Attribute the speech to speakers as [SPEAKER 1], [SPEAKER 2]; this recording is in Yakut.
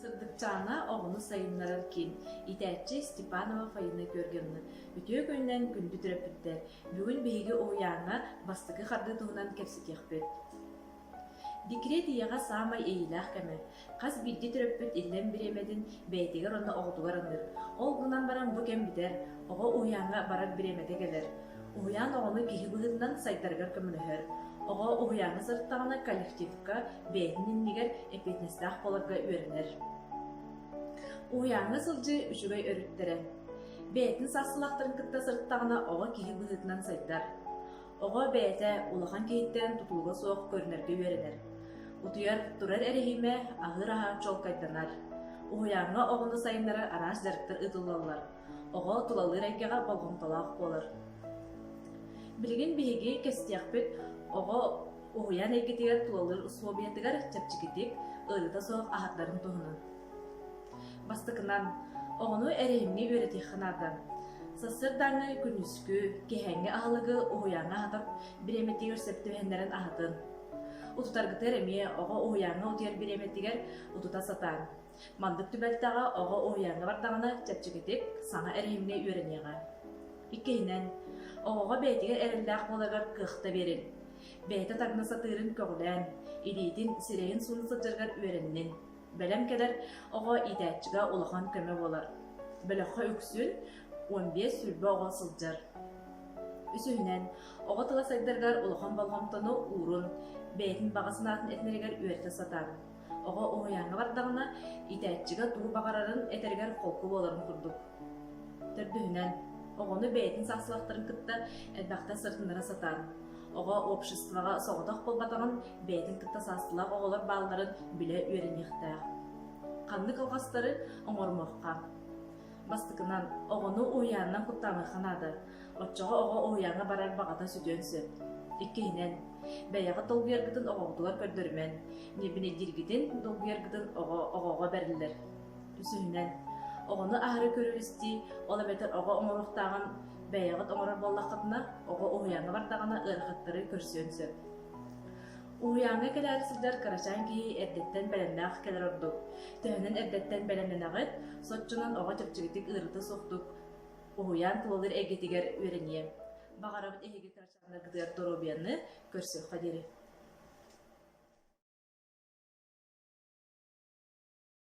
[SPEAKER 1] Сырдыкчаана оҕону сайыннарар киин иитээччи Степанова Фаина Георгиевна үтүө күнүнэн күндү төрөппүттэр! Бүгүн биһиги уһуйааҥҥа бастакы хардыы туһунан кэпсэтиэхпит. Декрет ийэҕэ саамай иэйиилээх кэмэ. Хас биирдии төрөппүт иллэҥ бириэмэтин бэйэтигэр уонна оҕотугар аныыр. Ол гынан баран бу кэм бүтэр, оҕо уһуйааҥҥа барар бириэмэтэ кэлэр. Уһуйаан оҕону киһи быһыытынан сайдарыгар көмөлөһөр. Оҕо уһуйааҥҥа сырыттаҕына коллективка бэйэтин иннигэр эппиэтинэстээх буоларга үөрэнэр. Уһуйааҥҥа сылдьыы үчүгэй өрүттэрэ. Бэйэтин саастыылаахтарын кытта сырыттаҕына оҕо киһи быһыытынан сайдар. Оҕо бэйэтэ улахан киһиттэн тутулуга суох көрүнэргэ үөрэнэр. Утуйар, турар эрэһиимэ, аһыыр аһа чуолкайданар. Уһуйааҥҥа оҕону сайыннарар араас дьарыктар ыытыллаллар. Оҕо тулалыыр эйгэҕэ болҕомтолоох буолар. Билигин биһиги кэстиэхпит оҕо уһуйаан эйгэтигэр тулалыыр усулуобуйатыгар чэпчэкитик, ыарыыта суох аһатарын туһунан. Бастакынан, оҕону эрэһимҥэ үөрэтиэххэ наада. Сарсыардааҥҥы күнүскү, киэһээҥҥи аһылыгы уһуйааҥҥа аһатар бириэмэтигэр сөп түбэһиннэрэн аһатын. Утутаргытыгар эмиэ оҕо уһуйааҥҥа утуйар бириэмэтигэр утута сатаан. Маннык түбэлтэҕэ оҕо уһуйааҥҥа бардаҕына чэпчэкитик, саҥа эрэһимҥэ үөрэниэҕэ. Иккиһинэн, оҕоҕо бэйэтигэр эрэллээх буоларыгар кыахта биэрин. Бэйэтэ таҥна сатыырын көҕүлээн, илиитин, сирэйин сууна сылдьарыгар үөрэннин. Бэлэм кэлэр оҕо иитээччигэ улахан көмө буолар. Бөлөххө үксүн 15 сүүрбэ оҕо сылдьар. Үсүһүнэн, оҕо тыла сайдарыгар улахан болҕомтону уурун, бэйэтин баҕа санаатын этинэригэр үөрэтэ сатаан. Оҕо уһуйааҥҥа бардаҕына, иитээччигэ тугу баҕарарын этэригэр холку буоларын курдук. Төрдүһүнэн, оҕону бэйэтин саастыылаахтарын кытта элбэхтэ сырытыннара сатаан. Оҕо обществоҕа соҕотох буолбатаҕын, бэйэтин кытта саастыылаах оҕолор баалларын билэ үөрэниэхтээх. Ханнык алҕастары оҥорумуохха? Бастакынан, оҕону уһуйаанынан куттаамыахха наада. Оччоҕо оҕо уһуйааҥҥа барар баҕата сүтүөн сөп. Иккиһинэн, бэйэҕит долгуйаргытын оҕоҕутугар көрдөрүмэҥ. Ньиэбинэйдииргитин, долгуйаргытын оҕо оҕоҕо бэриллэр. Үсүһүнэн, оҕону аһары көрүү-истии, ол эбэтэр оҕо оҥоруохтааҕын бэйэҕит оҥорор буоллаххытына, оҕо уһуйааҥҥа бардаҕына ыарахаттары көрсүөн сөп. Уһуйааҥҥа кэлээри сылдьар кырачаан киһи эрдэттэн бэлэмнээх кэлэр ордук. Төһөнөн эрдэттэн бэлэмнэнэҕит, соччонон оҕо чэпчэкитик ыарыыта суохтук уһуйаан тулалыыр эйгэтигэр үөрэниэ. Баҕарабыт эһиги кырачааннаргытыгар доруобуйаны көрсүөххэ диэри.